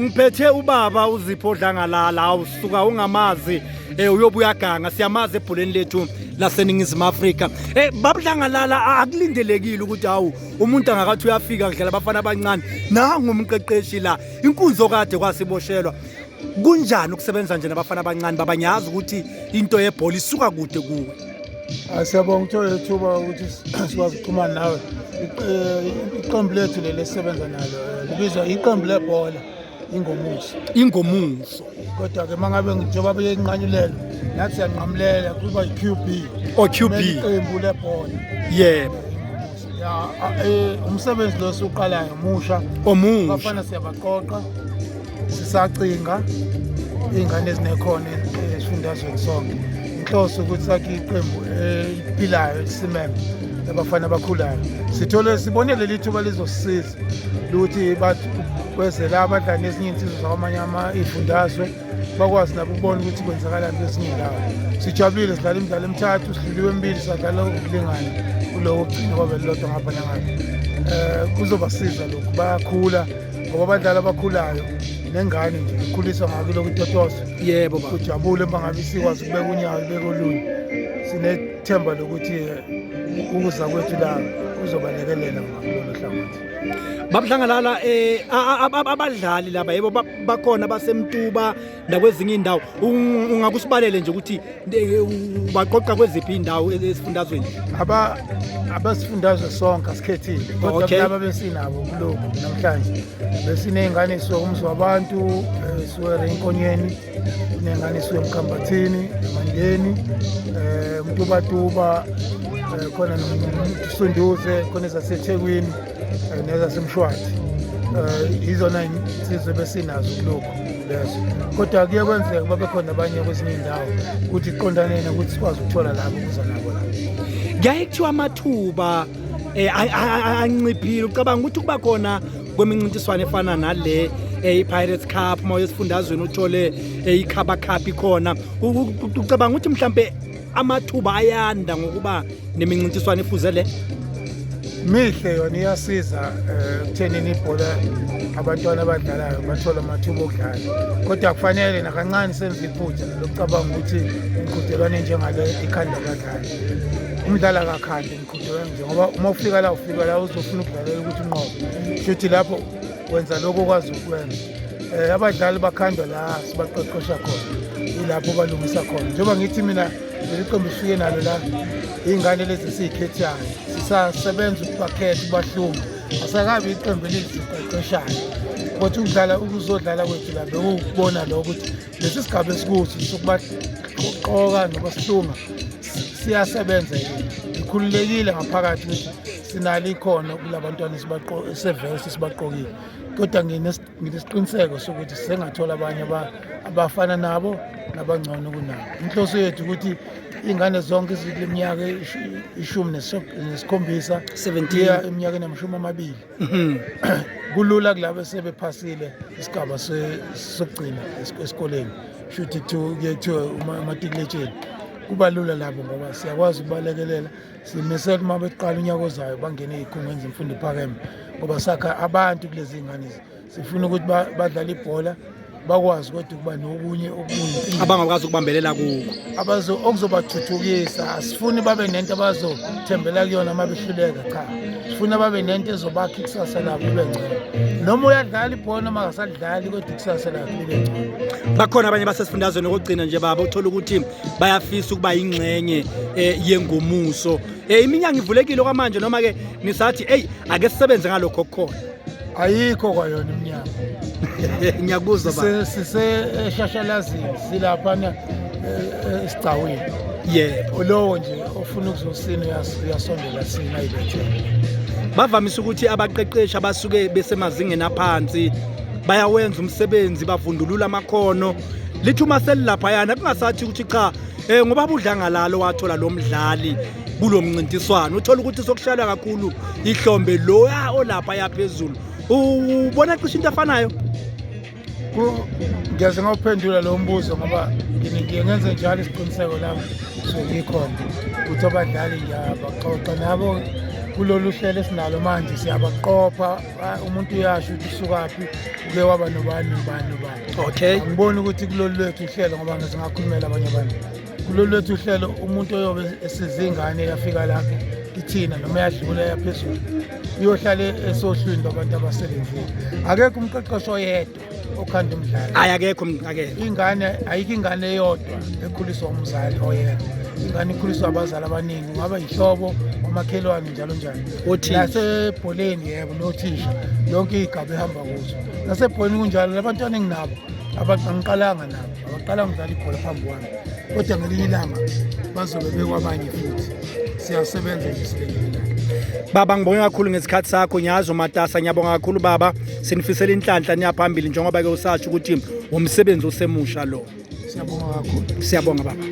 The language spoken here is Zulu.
Ngiphethe ubaba uZipho Dlangalala, usuka ungamazi, uyobuya ganga, siyamazi ebholeni lethu laseNingizimu Afrika. Baba Dlangalala, akulindelekile ukuthi hawu, umuntu angakathi uyafika kudlala abafana abancane, nangu umqeqeshi la, inkunzi kade kwasiboshelwa. Kunjani ukusebenza nje nabafana abancane, baba? Ngiyazi ukuthi into yebhola isuka kude kuwe. Siyabonga ukuthola ithuba ukuthi sikwazi ukuxhumana nawe. Iqembu lethu leli esisebenza nalo libizwa iqembu lebhola Ingomuso. Ingomuso. Kodwa-ke uma ngabe njengoba beyenqanyulelwa, nathi siyanqamulela, kuba i-QB. O QB. Iqembu lebhola. Ya, umsebenzi lo esiwuqalayo musha. Omusha. Abafana siyabaqoqa, sisacinga iy'ngane ezinekhono esifundazweni sonke. Inhloso ukuthi sakhe iqembu eliphilayo, elisimeme, labafana abakhulayo. Sithole sibone leli thuba lizosisiza ukuthi bathi kweze la abadlali nezinye iy'nsizwa zakwamanye iy'fundazwe bakwazi nabo ukubona ukuthi kwenzakalani kwezinye iy'ndawo. Sijabulile, sidlala imidlalo emithathu, sidluliwe emibili, sadlala ngokulingana kulowo okugcina kwabe lilodwa ngapha nangapha. Kuzobasiza lokhu, bayakhula ngoba abadlali abakhulayo nengane nje ikhuliswa ngako lokhu itotoswa. Yebo baba. Ujabule uma ngabe isikwazi ukubeka unyawo, ibeke olunye. Sinethemba lokuthi ukuza kwethu la kuzobalekelela ngakulolo hlangothi. Baba Dlangalala, abadlali laba, yebo, bakhona basemtuba nakwezinye indawo. Ungakusibalele nje ukuthi ubaqoqa kweziphi indawo esifundazweni? Aba abasifundazwe sonke, asikhethile, kodwa kulaba besinabo kulokhu namhlanje besiney'ngane ezisuka umuzi wabantu, suke Inkonyeni, kunengane isuke eMkhambathini, eMandeni, Mtubatuba, khona noSunduze, khona ezaseThekwini, nezaseMshwathi. Izona insizwa besinazo kulokhu lezo, kodwa kuye kwenzeka babe khona abanye kwezinye iy'ndawo ukuthi iqondane nokuthi sikwazi ukuthola labo kuza nabo la. Kuyaye kuthiwa amathuba anciphile. Ucabanga ukuthi kuba khona kwemincintiswano efana nale, i-Pirates Cup, uma esifundazweni uthole iKhaba Cup ikhona, ucabanga ukuthi mhlambe amathuba ayanda ngokuba nemincintiswano efuze le? Mihle yona, iyasiza ekuthenini ibhola abantwana abadlalayo bathole amathuba okudlala, kodwa kufanele nakancane senze iphutha lokucabanga ukuthi imiqhudelwano enjengale ikhanda abadlali. Umdlali akakhandi imiqhudelwano nje, ngoba uma ufika la, ufika la uzofuna ukudlalela ukuthi unqobe, shuthi lapho wenza lokho okwazi ukwenza. Abadlali bakhandwa la sibaqeqesha khona, ilapho balungisa khona. Njengoba ngithi mina leli qembu sifike nalo la, iy'ngane lezi esiy'khethayo, sisasebenza ukubakhetha, ukubahlunga, asakabi iqembu eliziqeqeshayo. Kodwa ukudlala, ukuzodlala kwethu la bekuwukubona lokho ukuthi lesi sigaba esikuso sokubaqoka nobasihlunga siyasebenza yini. Ngikhululekile ngaphakathi ukuthi sinalo ikhono kulabantwana esevele sesibaqokile, kodwa nginesiqiniseko sokuthi sisengathola abanye abafana nabo nabangcono kunabo. Inhloso yethu ukuthi iy'ngane zonke ezikule minyaka 17 17 kuya eminyakeni yama-20. Kulula kulabo esebephasile isigaba sokugcina esikoleni, shuthi kuye kuthiwe umatikuletsheni, kuba lula labo ngoba siyakwazi ukubalekelela. Simisele uma beqala unyaka ozayo bangene ey'khungweni zemfundo ephakeme, ngoba sakha abantu kulezi ngane, sifuna ukuthi badlale ibhola, bakwazi kodwa ukuba nokunye okuyimpilo abangakwazi ukubambelela kukho. Okuzobathuthukisa. Asifuni babe nento abazothembela kuyona uma behluleka, cha, sifuna babe nento ezobakha ikusasa labo libe ngcono, noma uyadlala ibhola noma akasadlali, kodwa ikusasa lakhe libe ngcono. Bakhona abanye basesifundazweni, okugcina nje baba, uthola ukuthi bayafisa ukuba yingxenye yengomuso. Iminyango ivulekile kwamanje noma ke nisathi ey, ake sisebenze ngalokho okukhona? Ayikho kwayona iminyango. Ngiyakuzwa ba. Sise eshashalazini, silaphana esigcawini. Lowo nje ofuna ukuzosina uyasondela, sina ayibethele. Bavamise ukuthi abaqeqeshi abasuke besemazingeni aphansi bayawenza umsebenzi, bavundulula amakhono, lithi uma selilaphayana kungasathi ukuthi cha, ngoba uDlangalala wathola lo mdlali kulo mncintiswano, uthola ukuthi sokuhlala kakhulu ihlombe loya olapha yaphezulu. Ubona cishe into efanayo? Ngiyaze ngawuphendula lo mbuzo ngoba ngiye ngenze njalo isiqiniseko lami so ngikhona ukuthi abadlali ngiyabaxoxa nabo. Kulolu hlelo esinalo manje siyabaqopha, umuntu uyasho ukuthi usukaphi, uke waba nobani nobani nobani. Angiboni ukuthi kulolu lwethu uhlelo, ngoba ngize ngakhulumela abanye abantu, kulolu lwethu uhlelo umuntu oyobe esiza ingane yafika la kithina noma yadlula yaphezulu iyohlale esohlwini lwabantu abasebenzile. Akekho umqeqeshi oyedwa okhanda umdlalo. Hayi, akekho, akekho. Ingane ayikho, ingane eyodwa ekhuliswa umzali oyedwa. Ingane ikhuliswa abazali abaningi, ungaba yihlobo, omakhelwane, njalo njalo. Othisha. Nasebholeni, yebo, nothisha, yonke iy'gaba ehamba kuzo. Nasebholeni kunjalo, labantwana enginabo angiqalanga nabo, abaqalanga ukudlala ibhola phambi kwami, kodwa ngelinye ilanga bazobe bekwabanye futhi. Siyasebenza nje silekelelana. Baba, ngibonge kakhulu ngesikhathi sakho. Ngiyazi umatasa. Ngiyabonga kakhulu baba, sinifisela inhlanhla niyaphambili, njengoba ke usasho ukuthi umsebenzi osemusha lo. Siyabonga kakhulu. Siyabonga baba.